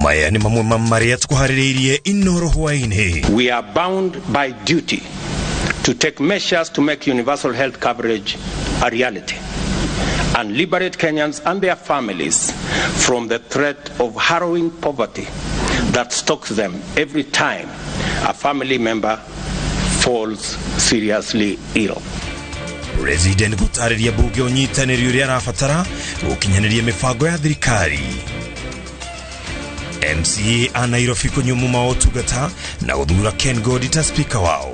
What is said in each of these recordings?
Maya nĩ mamwe ma marĩa tũkũharĩrĩirie Inoro hwaĩ-inĩ. We are bound by duty to take measures to make universal health coverage a reality and liberate Kenyans and their families from the threat of harrowing poverty that stalks them every time a family member falls seriously ill. President gũtarĩria bunge ũnyitanĩri ũrĩa arabatara gũkinyanĩria mĩbango ya thirikari. MCA a Nairobi kũnyua muma ũtungata na gũthura Ken Godi ta speaker wao.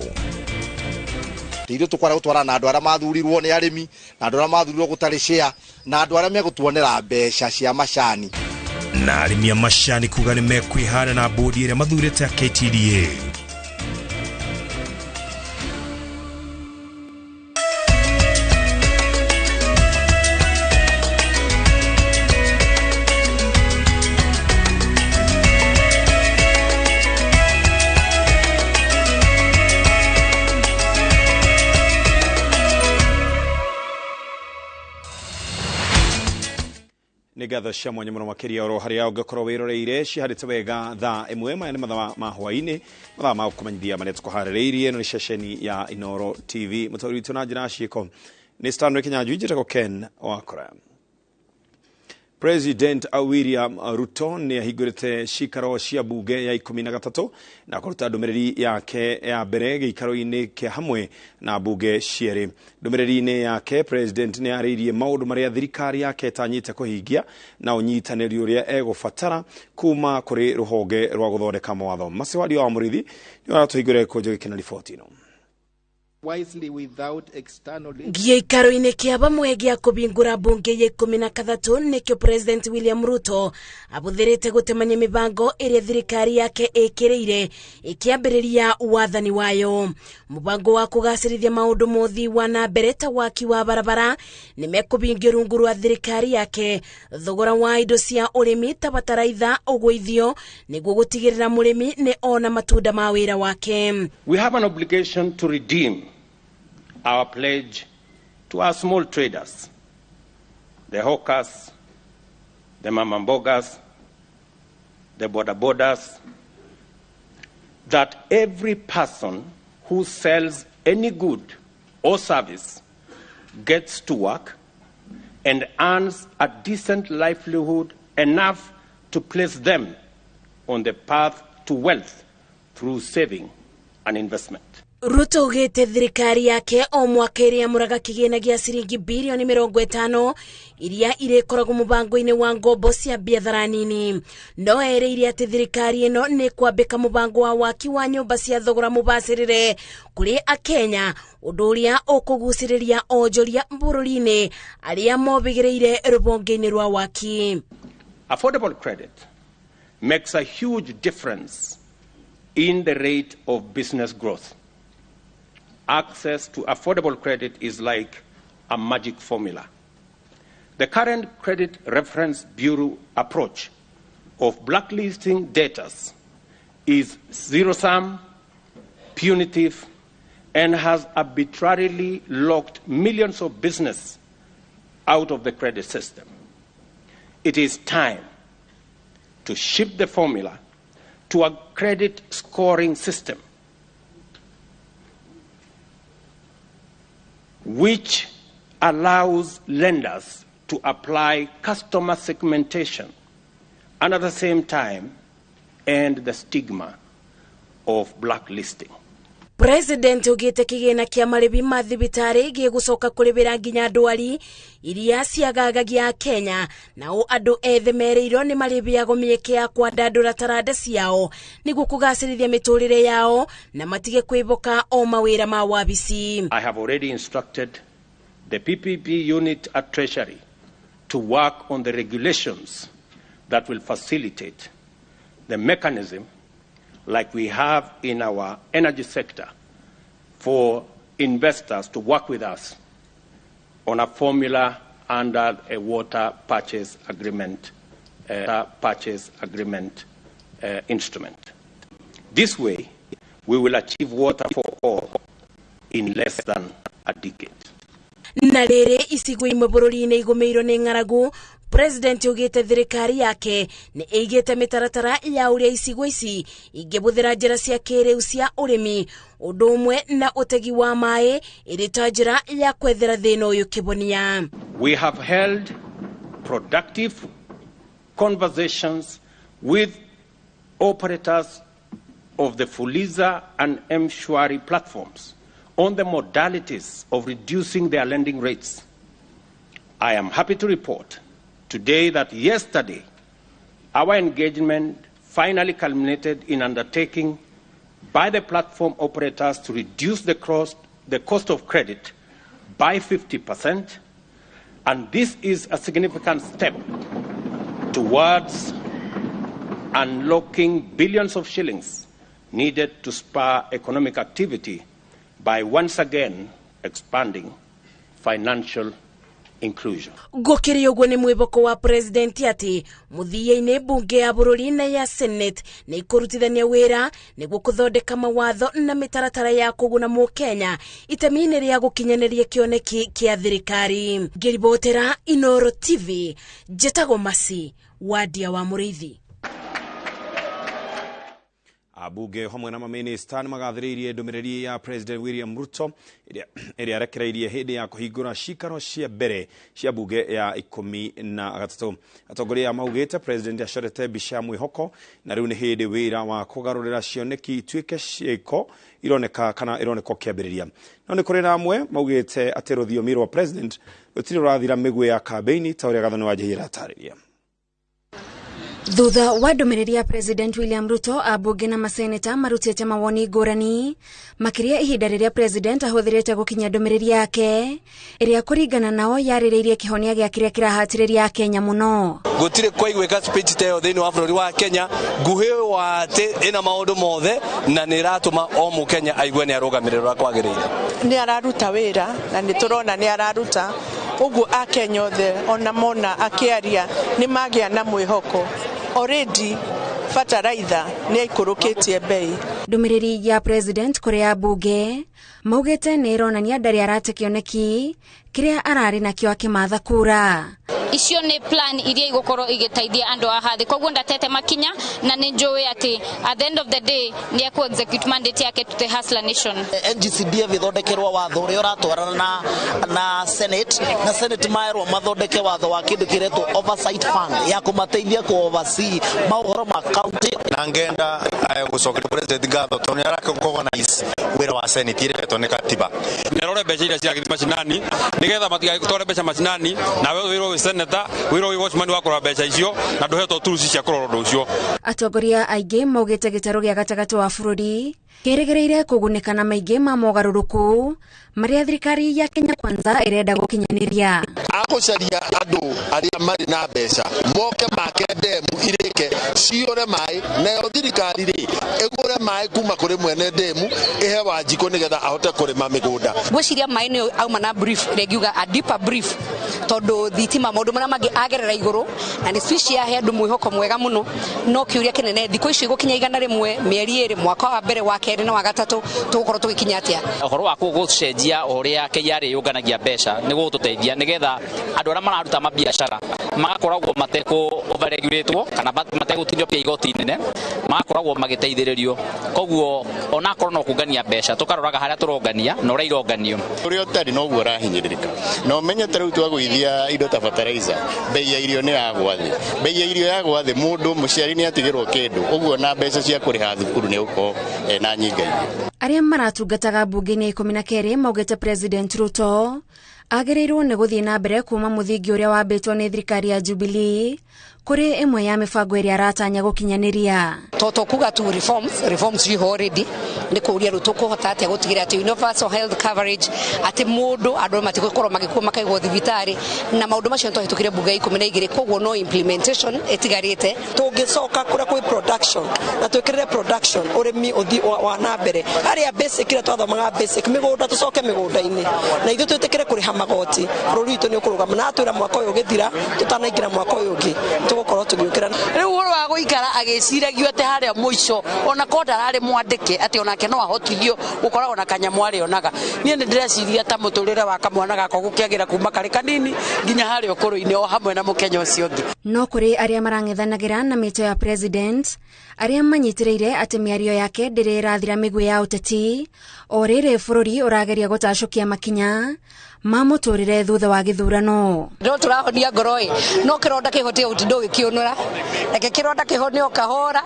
Ithuĩ tũkwara gũtwarana na andũ arĩa mathurirwo nĩ arĩmi na andũ arĩa mathurirwo gũtarĩ share na andũ arĩa megũtuonera mbeca cia macani. Na arĩmi a macani kuga nĩ mekwĩhanda na bodi ĩrĩa mathurĩte ya KTDA. Nĩ ngatho cia mwanya mũno makĩria oro harĩa ũngĩkorwo wĩroreire ciharĩte wega thaa ĩmwe. Maya nĩ mathaa ma hwaĩ-inĩ, mathaa ma gũkũmenyithia marĩa tũkũharĩrĩirie. Ĩno nĩ ceceni ya Inoro TV. Mũtaũri witũ na njĩra ya ciĩko nĩ Stanley Kinyanjui, njĩtagwo Ken Wakora. President William Ruto nĩ ahingũrĩte cikaro cia bunge ya 13 na kũruta ndũmĩrĩri yake ya mbere gĩikaro-inĩ kĩa hamwe na bunge cierĩ. Ndũmĩrĩri-inĩ yake President nĩ arĩirie maũndũ marĩa thirikari yake ĩtanyĩte kũhingia na ũnyitanĩri ũrĩa egũbatara kuma kũrĩ rũhonge rwa gũthondeka mawatho. Maciwario wa Mũrĩithi nĩ aratũhingũrĩra gĩkũnjo gĩkĩ na riboti ĩno. Gĩikaro-inĩ kĩa bamwe gĩa kũbingũra bunge ya 13 nĩkĩo President William Ruto abũthĩrĩte gũtemania mĩbango ĩrĩa thirikari yake ĩkĩrĩire ĩkĩambĩrĩria wathani wayo. Mũbango wa kũgacĩrithia maũndũ mothi wa na mbere ta waki wa barabara nĩ mekũbingio rungu rwa thirikari yake. Thogora wa indo cia ũrĩmi ta bataraitha ũgũithio nĩguo gũtigĩrĩra mũrĩmi nĩ ona matunda ma wĩra wake. We have an obligation to redeem our pledge to our small traders, the hawkers, the mamambogas, the border borders, that every person who sells any good or service gets to work and earns a decent livelihood enough to place them on the path to wealth through saving and investment. Ruto ugite thirikari yake o mwaka ĩrĩa amũraga kĩgĩna gĩa ciringi birioni 50 iria irĩkoragwo mũbango-inĩ wa ngombo cia biathara nini. No erĩire atĩ thirikari ĩno nĩ kwambĩka mũbango wa waki wa nyũmba cia thogora mũbacĩrĩre kũrĩ akenya, ũndũ ũrĩa ũkũgucĩrĩria onjoria bũrũri-inĩ arĩa mobĩgĩrĩire rũhonge-inĩ rwa waki. Affordable credit makes a huge difference in the rate of business growth. Access to affordable credit is like a magic formula. The current Credit Reference Bureau approach of blacklisting debtors is zero-sum, punitive, and has arbitrarily locked millions of businesses out of the credit system. It is time to shift the formula to a credit scoring system which allows lenders to apply customer segmentation and at the same time end the stigma of blacklisting. President ugite kĩgĩna kĩa marĩhi ma thibitarĩ gĩgũcoka kũrĩhĩra nginya ndwari iria ciagagagia Kenya, nao andũ ethĩ merĩirwo nĩ marĩhĩagwo mĩeke ya kwandandũra taranda ciao nĩguo kũgacĩrithia mĩtũrĩre yao na matige kwĩhoka o mawĩra ma wabici. I have already instructed the PPP unit at Treasury to work on the regulations that will facilitate the mechanism like we have in our energy sector for investors to work with us on a formula under a water purchase agreement, instrument. This way, we will achieve water for all in less than a decade. Na rĩrĩ icigo imwe bũrũri-inĩ igũmĩirwo nĩ ng'aragu, President augĩte thirikari yake nĩ ĩigĩte mĩtaratara ya ũrĩa icigo ici ingĩbũthĩra njĩra cia kĩrĩu cia ũrĩmi ũndũ ũmwe na ũtegi wa maĩ ĩrĩ ta njĩra ya kwethera thĩna ũyũ kĩbonia. We have held productive conversations with operators of the Fuliza and M-Shwari platforms on the modalities of reducing their lending rates. I am happy to report today that yesterday our engagement finally culminated in undertaking by the platform operators to reduce the cost of credit by 50%, and this is a significant step towards unlocking billions of shillings needed to spur economic activity by once again expanding financial inclusion. Gũkĩrĩ ũguo nĩ mwĩboko wa president atĩ mũthia-inĩ bunge ya bũrũri na ya Senate nĩ ikũrutithania wĩra nĩguo kũthondeka mawatho na mĩtaratara ya kũguna mũkenya itemi-inĩ rĩa gũkinyanĩria kĩoneki kĩa thirikari. Ngĩribotera Inoro TV, njĩtagwo Masi Wadia wa Mũrĩithi. Abunge hamwe na maminista nĩ magathĩrĩirie ndũmĩrĩri ya President William Ruto ĩrĩa arekereirie hĩndĩ ya kũhingũra cikaro cia mbere cia bunge ya 13. Atongoria maugĩte President acorete mbica ya mwĩhoko na rĩu nĩ hĩndĩ wĩra wa kũgarũrĩra cioneki ituĩke ciĩko ironeka kana ironeka ũkĩambĩrĩria. No nĩ kũrĩ na amwe maugĩte atĩ rũthiomi rwa President rũtirĩ rũrathira mĩguĩ ya kambĩini ta ũrĩa Gathoni Wanjihia aratarĩria. Thutha wa ndũmĩrĩri ya President William Ruto, ambunge na maseneta marutĩte mawoni ngũrani makĩria ihinda rĩrĩa President ahũthĩrĩte gũkinyia ndũmĩrĩri yake ĩrĩa kũringana nao yarĩrĩirie kĩhonia gĩa kĩrĩa kĩrahatĩrĩria Kenya mũno. Gũtirĩ kwaiguĩka speech ta ĩyo thĩinĩ wa bũrũri wa Kenya nguhĩ wa atĩ ĩna maũndũ mothe na nĩ ĩratũma o mũkenya aigue nĩ arũgamĩrĩrwo ũrĩa kwagĩrĩire. Nĩ araruta wĩra na nĩ tũrona nĩ araruta ũguo akenya othe ona mona akĩaria nĩ magĩa na mwĩhoko. Already bataraitha nĩ aikũrũkĩtie bei. Ndũmĩrĩri ya President kũrĩ ambunge maugĩte nĩ ĩronania ndarĩ arate kĩoneki kĩrĩa ararĩ nakĩo akĩmatha kura. Icio nĩ plan iria igũkorwo igĩteithia andũ a hathĩ, koguo ndatete makinya na nĩ njũĩ atĩ at the end of the day nĩ ekũ execute mandate yake to the hustler nation. NGCDF ĩthondekerwo watho ũrĩa ũratwarana na Senate, na Senate maerwo mathondeke watho wa kĩndũ kĩretwo oversight fund ya kũmateithia kũ oversee maũhoro ma county. Na ngenda gũcokeria President ngatho tondũ nĩ araorganize wĩra wa Senate ĩrĩa nĩ katiba. Nĩarore mbeca iria ciragĩthiĩ macinani nĩgetha matigagĩtware mbeca macinani nawe wĩrwo wĩ senator wĩrwo wĩ watchman wa kũrora mbeca icio na ndũhetwo tools cia kũrora ũndũ ũcio. Atongoria aingĩ maugĩte gĩtarũ gĩa gatagatĩ wa bũrũri kĩrĩgĩrĩire kũgunĩka na maingĩ ma mogarũrũku marĩa thirikari ya Kenya Kwanza ĩrenda gũkinyanĩria. Agũcaria andũ arĩa marĩ na mbeca moke make ndemu irĩke ciũre maĩ, nayo thirikari rĩ ĩgũre maĩ kuma kũrĩ mwene ndemu ĩhe Wanjikũ nĩgetha ahote kũrĩma mĩgũnda. Ngwĩciria maĩ nĩ auma na brief rĩngiuga a deeper brief tondũ thitima maũndũ marĩa mangĩ agerera igũrũ na nĩ speech yahe andũ mwĩhoko mwega mũno, no kĩũria kĩnene thikũ ici gũkinya 100 mĩeri 2 mwaka wa mbere wa kerĩ na wa gatatũ tũgũkorwo tũgĩkinya atĩa. Ũhoro wa gũcenjia ũrĩa KRA yũnganagia mbeca nĩ gũgũtũteithia nĩgetha andũ arĩa mararuta mabiacara magakoragwo matekũ overregulatwo kana mategũtinio pia igoti inene magakoragwo magĩteithĩrĩrio, koguo onakorwo no kũngania mbeca tũkaroraga harĩa tũrongania na ũrĩa ironganio. Ũrĩa ũtarĩ noguo ũrahinyĩrĩrĩka na ũmenye ta rĩu twagũithia indo ta fertilizer bei ya irio nĩ yagwa thĩ, bei ya irio yagwa thĩ mũndũ mũciari nĩ atigĩrwo kĩndũ ũguo na mbeca cia kũrĩha thukuru nĩ ũkorwo na nyingaingĩ. Arĩa maratungataga mbunge-inĩ 12 maugĩte President Ruto agĩrĩirwo nĩ gũthiĩ na mbere kuma mũthingi ũrĩa wambĩtwo nĩ thirikari ya Jubilee kũrĩ ĩmwe ya mĩbango ĩrĩa aratanya gũkinyanĩria. Toto kuga tu reforms ciho already nĩ kũũria rĩu tũkũhota atĩa gũtigĩrĩra atĩ universal health coverage atĩ mũndũ andũ matigũkorwo magĩkua makaigwo thibitarĩ na maũndũ macio nĩtwahĩtũkire bunge ya 12 koguo no implementation ĩtigarĩte. Tũngĩcoka kũrĩa kwĩ production na twĩkĩrĩre production ũrĩmi ũthi wa na mbere Haria basic ira twathomaga basic migunda tucoke migunda-ini na ithuĩ twĩtĩkĩre kũrĩha magoti bũrũri witũ nĩ ũkũrũgama na atwĩra mwaka ũyũ ũgĩthira tũtanaingĩra mwaka ũyũ ũngĩ tũgũkorwo tũgĩũkĩra. Rĩu ũhoro wa gũikara agĩciragio atĩ harĩa mũico ona korwo ndararĩ mwandĩke atĩ onake no ahotithio gũkoragwo na kanyamũ arĩonaga. Niĩ nĩ ndĩreciria ta mũtũrĩre wa kamwana gakwa gũkĩagĩra kuma karĩ kanini nginya harĩa ũkũrũ-inĩ o hamwe na mũkenya ũcio ũngĩ. No kũrĩ arĩa marang'ethanagĩra na mĩto ya president arĩa manyitĩrĩire atĩ mĩario yake ndĩrĩ ĩrathira mĩguĩ ya ũteti o rĩrĩ bũrũri ũrageria gũtacũkia makinya ma mũtũrĩre thutha wa gĩthurano. No tũrahonia ngoro ĩ no kĩronda kĩhotie gũtinda ũgĩkĩũnũra, reke kĩronda kĩhone o kahora.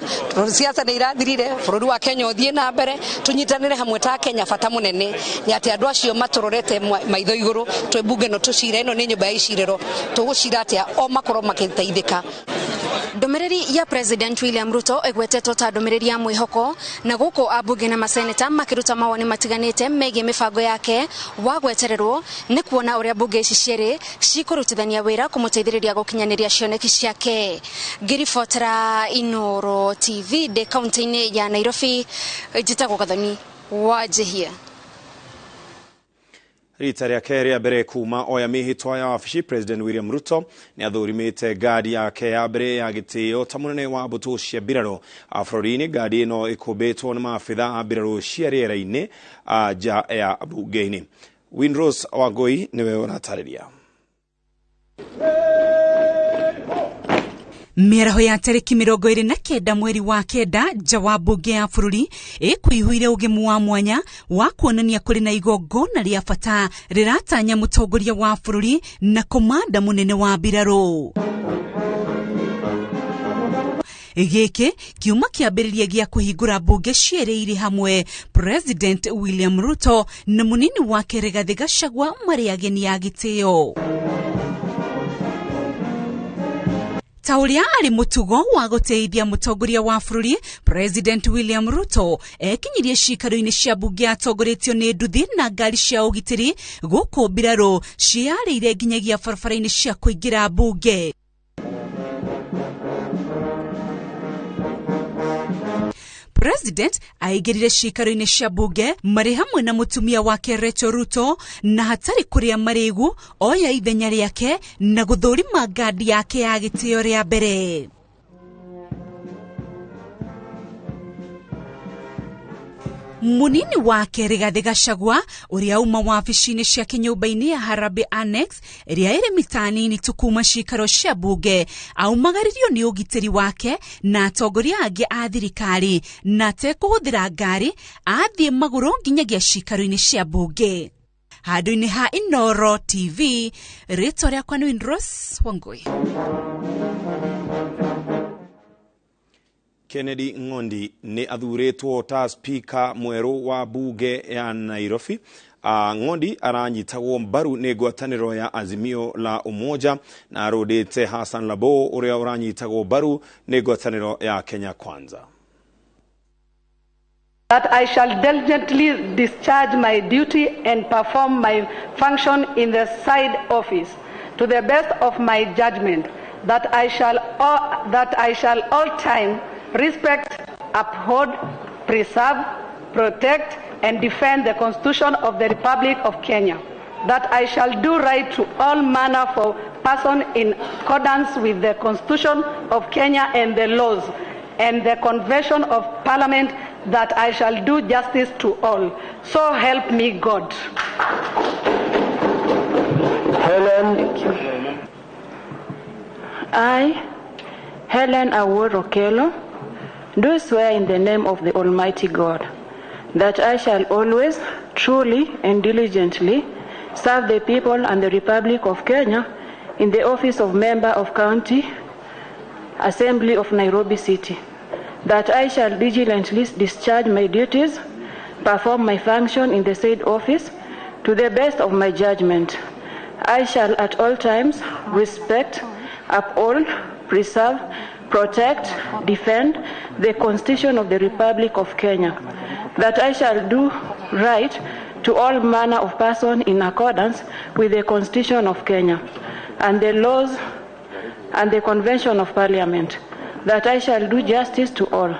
Siasa nĩ irathirire, bũrũri wa Kenya ũthiĩ na mbere, tũnyitanĩre hamwe ta Kenya. Bata mũnene nĩ atĩ andũ acio matũrorete maitho igũrũ twĩ mbunge no tũcire, ĩno nĩ nyũmba ya icirĩro, tũgũcira atĩa o makorwo magĩteithĩka. Ndũmĩrĩri ya President William Ruto ĩgwetetwo ta ndũmĩrĩri ya mwĩhoko na gũkũ ambunge na maseneta makĩruta mawoni matiganĩte megiĩ mĩbango yake wa gwetererwo nĩ kuona ũrĩa mbunge ici cierĩ cikũrutithania wĩra kũmũteithĩrĩria gũkinyanĩria cioneki ciake. Ngĩribotera Inooro TV ndĩ kaunti-inĩ ya Nairobi, njĩtagwo Gathoni Wanjihia. Rita rĩake rĩa mbere kuma oya mĩhĩtwa ya wabici, President William Ruto nĩ athũrimĩte ngari yake ya mbere ya gĩtĩo ta mũnene wa mbũtũ cia mbirarũ bũrũri-inĩ. Ngari ĩno ĩkũmbĩtwo nĩ maabitha a mbirarũ cia rĩera-inĩ nja ya mbunge-inĩ. Winrose Wangui nĩwe ũratarĩria. Mĩaraho ya tarĩki 29 mweri wa 9 nja wa mbunge ya bũrũri ĩkũihũire ũgemu wa mwanya wa kuonania kũrĩ na igongona rĩa bata rĩratanya mũtongoria wa bũrũri na komanda mũnene wa mbirarũ. Gĩkĩ kiuma kĩambĩrĩria gĩa kũhingũra mbunge cierĩ irĩ hamwe, President William Ruto na mũnini wake Rigathĩ Gachagua marĩ ageni a gĩtĩo. Ta ũrĩa arĩ mũtugo wa gũteithia mũtongoria wa bũrũri, President William Ruto ekinyirie ciikaro-inĩ cia mbunge atongoretio nĩ nduthi na ngari cia ũgitĩri gũkũ mbirarũ ciarĩire nginyagia barabara-inĩ cia kũingĩra mbunge. President aingĩrire ciikaro-inĩ cia mbunge marĩ hamwe na mũtumia wake Rachel Ruto na hatarĩ kũrĩa marĩgu oya ithenya rĩake na gũthũrima ngandi yake ya gĩtĩo rĩa mbere. Munini wake Rigathĩ Gachagua ũrĩa uma wabici-inĩ ciake nyũmba-inĩ ya Harambee Annex ĩrĩa ĩrĩ mita nini tu kuma ciikaro cia mbunge aumagaririo nĩ ũgitĩri wake na atongoria angĩ a thirikari na atekũhũthĩra ngari athiĩ magũrũ nginyagia ciikaro-inĩ cia mbunge. Handũ-inĩ ha Inooro TV, rĩtwa rĩakwa nĩ Winrose Wangui. Kennedy Ng'ondi nĩ athurĩtwo ta speaker mwerũ wa bunge ya Nairobi. Ng'ondi aranyitagwo mbaru nĩ ngwatanĩro ya Azimio la Umoja na arũndĩte Hassan Labo ũrĩa ũranyitagwo mbaru nĩ ngwatanĩro ya Kenya Kwanza. That I shall diligently discharge my duty and perform my function in the side office to the best of my judgment, that I shall all time respect, uphold, preserve, protect, and defend the Constitution of the Republic of Kenya, that I shall do right to all manner of person in accordance with the Constitution of Kenya and the laws and the Convention of Parliament, that I shall do justice to all. So help me God. Helen. Thank you. I, Helen Awuor Okello, do swear in the name of the Almighty God that I shall always, truly and diligently serve the people and the Republic of Kenya in the office of Member of County Assembly of Nairobi City, that I shall diligently discharge my duties, perform my function in the said office to the best of my judgment. I shall at all times respect, uphold, preserve, protect, defend the Constitution of the Republic of Kenya, that I shall do right to all manner of person in accordance with the Constitution of Kenya and the laws and the Convention of Parliament, that I shall do justice to all.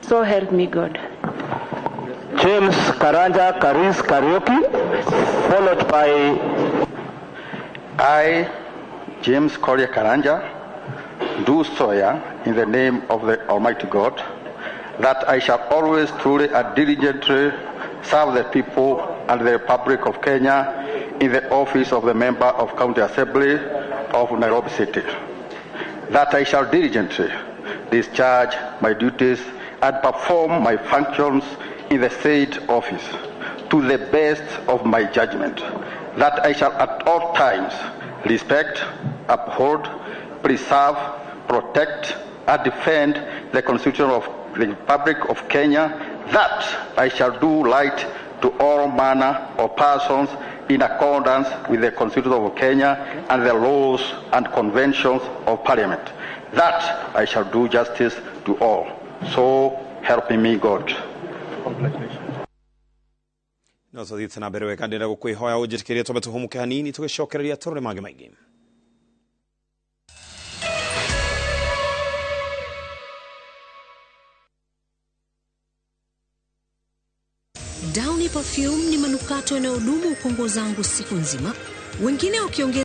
So help me God. James Karanja Karis Kariuki, followed by I, James Korea Karanja, do swear in the name of the Almighty God that I shall always truly and diligently serve the people and the Republic of Kenya in the office of the Member of County Assembly of Nairobi City, that I shall diligently discharge my duties and perform my functions in the said office to the best of my judgment, that I shall at all times respect, uphold, preserve, protect, and defend the Constitution of the Republic of Kenya, that I shall do right to all manner of persons in accordance with the Constitution of Kenya and the laws and conventions of Parliament, that I shall do justice to all. So help me God. Congratulations. No tũthiĩte na mbere wega ndĩrenda gũkwĩhoya ũnjĩtĩkĩrie twambe tũhũmũke hanini tũgĩcokereria tũrore mangĩ maingĩ. Downy Perfume ni manukato yanayodumu kwa nguo zangu siku nzima, wengine wakiongeza